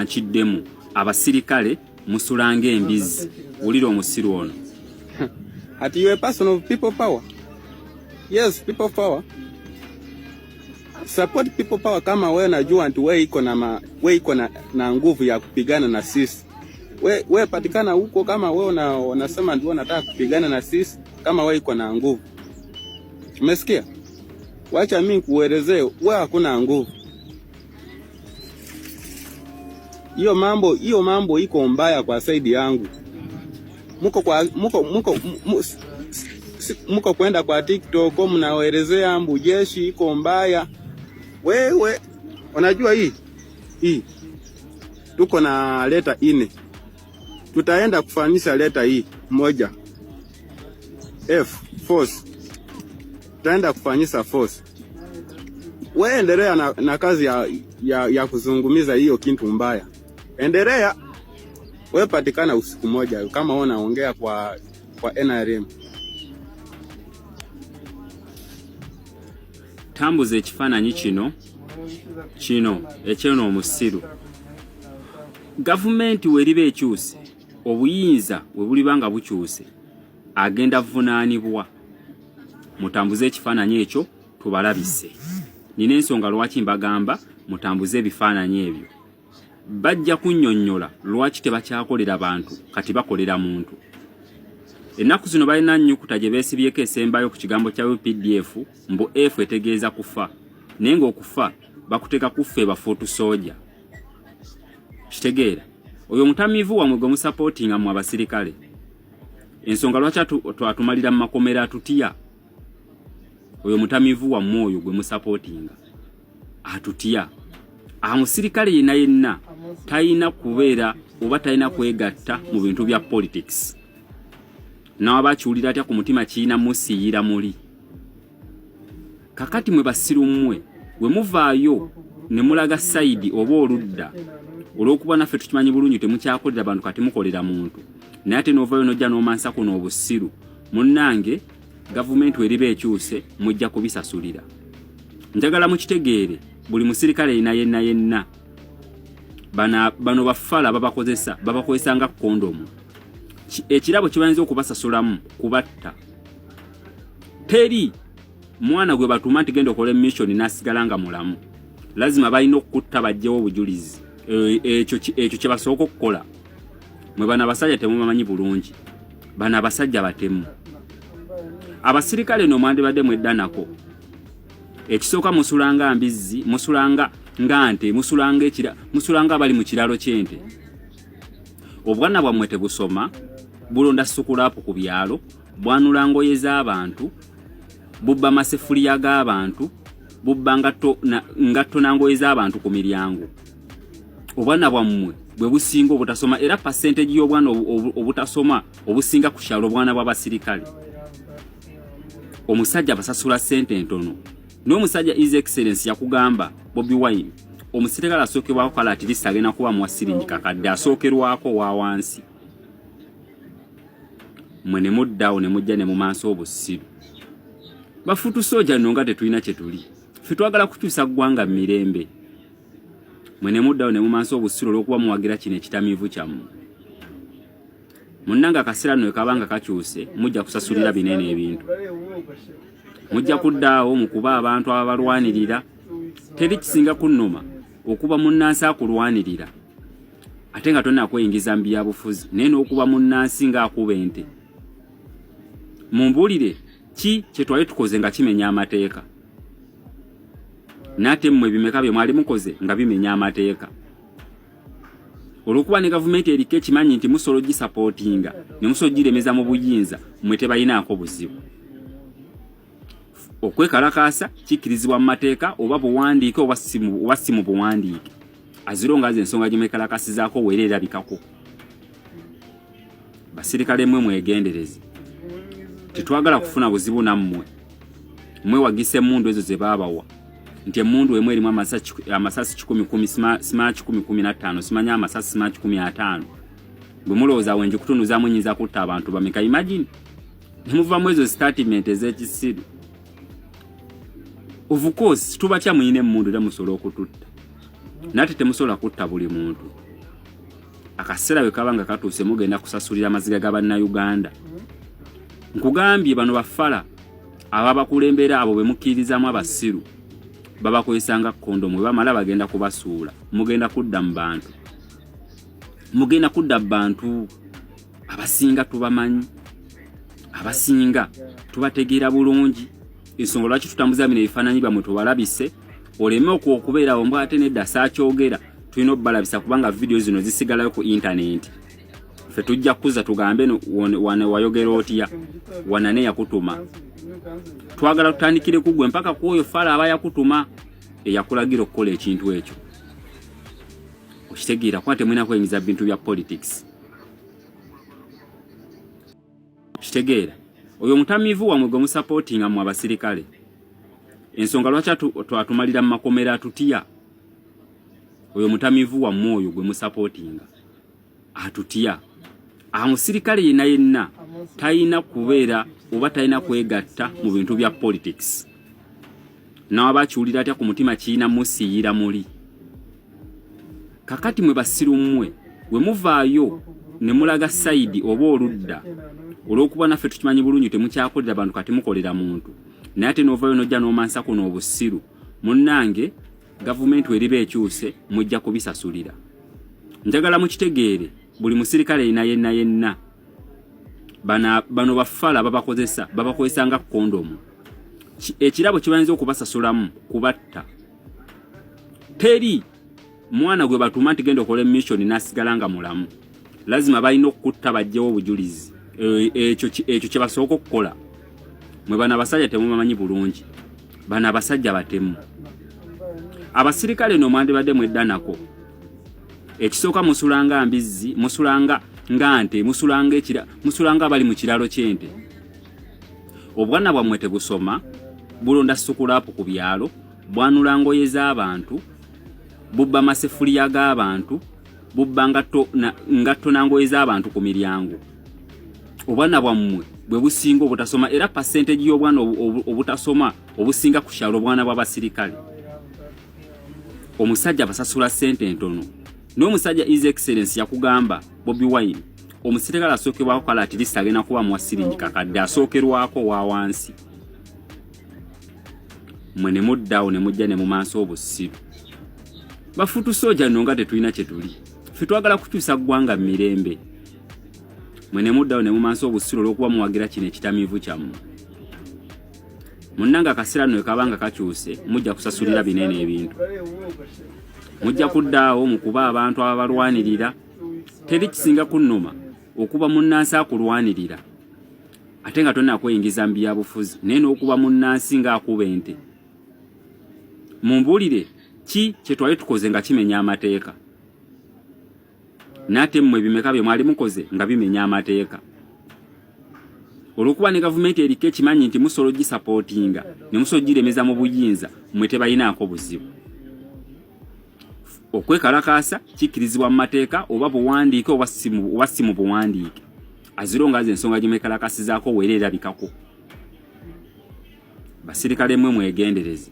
Nkiddemu, abasirikale musula ng'embizzi. Wulira omusiru ono. Ati you a person of people power. Yes, people power. Support people power kama wewe najua nti wewe iko na ma, wewe iko na, na nguvu ya kupigana na sisi. We, we patikana huko kama wewe una, unasema ndio unataka kupigana na sisi kama wewe iko na nguvu. Umesikia? Wacha mimi kuelezee, wewe hakuna nguvu. Hiyo mambo hiyo mambo iko mbaya kwa saidi yangu. Muko kwa muko muko muko kwenda kwa TikTok mnaelezea mbu jeshi iko mbaya. Wewe unajua hii hii tuko na leta ine, tutaenda kufanyisha leta hii moja F force, tutaenda kufanyisha force. We endelea na kazi ya kuzungumiza hiyo kintu mbaya, endelea we patikana usiku moja kama wewe unaongea kwa NRM. Tambuza ekifaananyi kino kino ekyeno omusiru. Gavumenti weriba ekyuse, obuyinza we buliba nga bukyuse, agenda vunaanibwa. Mutambuze ekifaananyi ekyo tubalabise. Nina ensonga lwaki mbagamba mutambuze ebifaananyi ebyo. Bajja kunnyonnyola lwaki tebakyakolera bantu kati bakolera muntu. Ennaku zino balina nnyukuta gye beesibyeko esembayo ku kigambo kya UPDF mbu F etegeeza kufa, naye ng'okufa bakuteeka kuffe bafuutu sooja. Kitegeera oyo omutamiivu wamwe gwe musapootinga mu abasirikale. Ensonga lwaki atumalira mu makomera atutya oyo mutamiivu wammwe oyo gwe musapootinga atutya. Amusirikale yenna yenna talina kubeera oba talina kwegatta mu bintu bya politics. Nawaba akiwulira atya ku mutima kirina musiyira muli. Kakati mwe basiru mmwe we muvaayo ne mulaga sayidi oba oludda olw'okuba naffe tukimanyi bulungi temukyakolera bantu kati mukolera muntu, naye ate n'ovaayo n'ojja n'omansa kuno obusiru. Munnange, gavumenti weriba ekyuse mujja kubisasulira. Njagala mukitegeere, buli musirikale yena yenna yenna bano bafala babakozesa, babakozesa nga kondomu. Ekirabo kibayinza okubasasulamu kubatta. Teri mwana gwe batuma nti genda okole mission n'asigala nga mulamu. Lazima balina okukutta bajjewo obujulizi. Ekyo kye basooka okukola. Mwe bano abasajja temubamanyi bulungi, bano abasajja batemu. Abasirikale no mwandibadde mweddanako. Ekisooka musulanga mbizzi, musulanga nga nte, musulanga ekira, musulanga abali mu kiralo ky'ente. Obwana bwammwe tebusoma, bulonda sukulapu ku byalo, bwanula ngoye z'abantu, bubba masefuliya g'abantu, bubba ngatto na ngoye z'abantu ku miryango. Obwana bwammwe bwe businga obutasoma, era percentage y'obwana obutasoma obusinga ku kyalo obwana bw'abasirikale. Omusajja basasula ssente ntono. N'omusajja His Excellency yakugamba Bobi Wine, omusirikale asookerwako kale at least agenda kuba muwa siringi kakadde, asookerwako wa wansi. Mwe ne muddaawo ne mujja ne mumansa obusiru. Bafutu soja nno nga tetulina kye tuli. Ffe twagala kukyusa ggwanga mu mirembe. Mwe ne muddawo ne mumansa obusiru olw'okuba muwagira kino ekitamiivu kyammwe. Munnange akaseera nno kaba nga kakyuse, mujja kusasulira binene ebintu. Mujja kuddaawo mu kuba abantu ababalwanirira. Teri kisinga kunnuma okuba munnansi akulwanirira ate nga tonna kweyingiza mu byabufuzi, naye n'okuba munnansi ng'akuba ente. Mumbuulire ki kye twali tukoze nga kimenya amateeka? N'ate mmwe bimeka bye mwali mukoze nga bimenya amateeka? Olw'okuba ne gavumenti eriko ekimanyi nti musobola ogisapootinga ne musobola ogiremeza mu buyinza, mmwe tebalinaako buzibu. Okwekalakaasa kikkirizibwa mu mateeka oba buwandiike oba si mu buwandiike, aziro nga ensonga gye mwekalakasizaako weera erabikako. Basirikale mmwe mwegendereze, tetwagala kufuna buzibu nammwe. Mwewagisa emmundu ezo ze baabawa nti emmundu emu erimu amasasi kikumi kumi, simanya kikumi kumi na ttaano, simanya amasasi simanya kikumi ataano. Bwe mulowooza wenje kutunuzaamu nyinza kutta abantu bameka? Imagine nemuvamu ezo statement ez'ekisiru. Of course tubatya, muyina emmundu era musobola okututta, naye ate temusobola kutta buli muntu. Akaseera bwe kaba nga katuuse mugenda kusasulira amaziga ga Bannayuganda. Nkugambye bano bafala ababakulembera abo be mukkiririzaamu abasiru babakozesa nga kondomu, bwe bamala bagenda kubasuula. Mugenda kudda mu bantu, mugenda kudda mu bantu. Abasinga tubamanyi, abasinga tubategeera bulungi. Ensonga lwaki tutambuza bino ebifaananyi bamwe tubalabise, oleme okwo okubeerawo mbw ate nedda saakyogera. Tulina okubalabisa kubanga vidiyo zino zisigalayo ku intanenti. Ffe tujja kukuza tugambe wano wayogera otya, wanane yakutuma. Twagala tutandikire ku gwe mpaka ku oyo fala aba yakutuma eyakulagira okukola ekintu ekyo. Okitegeera? Kuba temulina kweyingiza bintu bya politics. Kitegeera, oyo omutamiivu wamwe gwe musapootinga mu abasirikale, ensonga lwaki twatumalira mu makomera atutya. Oyo omutamiivu wammwe oyo gwe musapootinga atutya. Amusirikale yenna yenna talina kubeera oba talina kwegatta mu bintu bya politics, nawaba akiwulira atya ku mutima kirina musiyira muli. Kakati mwe basiru mmwe we muvaayo ne mulaga sayidi oba oludda olw'okuba naffe tukimanyi bulungi temukyakolera bantu, kati mukolera muntu, naye ate n'ovaayo n'ojja n'omansa kuno obusiru. Munnange, gavumenti weriba ekyuse mujja kubisasulira. Njagala mukitegeere, buli musirikale yina yenna yenna bano bafala babakozesa, babakozesa nga kondomu. Ekirabo kibayinza okubasasulamu kubatta. Teri mwana gwe batuma nti genda okole mission nasigala nga mulamu. Lazima balina okukutta bajjewo obujulizi. Ekyo kye basooka okukola. Mwe bano abasajja temubamanyi bulungi, bano abasajja batemu. Abasirikale no mwandibadde mweddanako. Ekisooka musulanga mbizzi, musulanga nga nte, musulanga ekira, musulanga abali mu kiralo ky'ente. Obwana bwammwe tebusoma, bulonda sukulapu ku byalo, bwanula ngoye z'abantu, bubba masefuliya g'abantu, bubba ngatto na ngoye z'abantu ku miryango. Obwana bwammwe bwe businga obutasoma, era percentage y'obwana obutasoma obusinga ku kyalo obwana bw'abasirikale. Omusajja basasula ssente ntono, n'omusajja His Excellence yakugamba Bobi Wine, omusirikale asookerwako kale at least agenda kuba muwa siringi kakadde, asookerwako wa wansi. Mwe ne muddaawo ne mujja ne mumansa obusiru. Bafutu soja nno nga tetulina kye tuli, ffe twagala kukyusa ggwanga mu mirembe. Mwe ne muddawo ne mumansa obusiru olw'okuba muwagira kino ekitamiivu kyammwe. Munnange, akaseera nno kaba nga kakyuse, mujja kusasulira binene ebintu. Mujja kuddaawo mu kuba abantu ababalwanirira. Teri kisinga kunnuma okuba munnansi akulwanirira ate nga tonna kweyingiza mu byabufuzi, naye n'okuba munnansi ng'akuba ente. Mumbuulire ki kye twali tukoze nga kimenya amateeka? N'ate mmwe bimeka bye mwali mukoze nga bimenya amateeka? Olw'okuba ne gavumenti eriko ekimanyi nti musobola ogisapootinga ne musobola ogiremeza mu buyinza, mmwe tebalinaako buzibu. Okwekalakaasa kikkirizibwa mu mateeka, oba buwandiike oba si mu buwandiike, aziro nga ensonga gye mwekalakasizaako weera erabikako. Basirikale mmwe mwegendereze.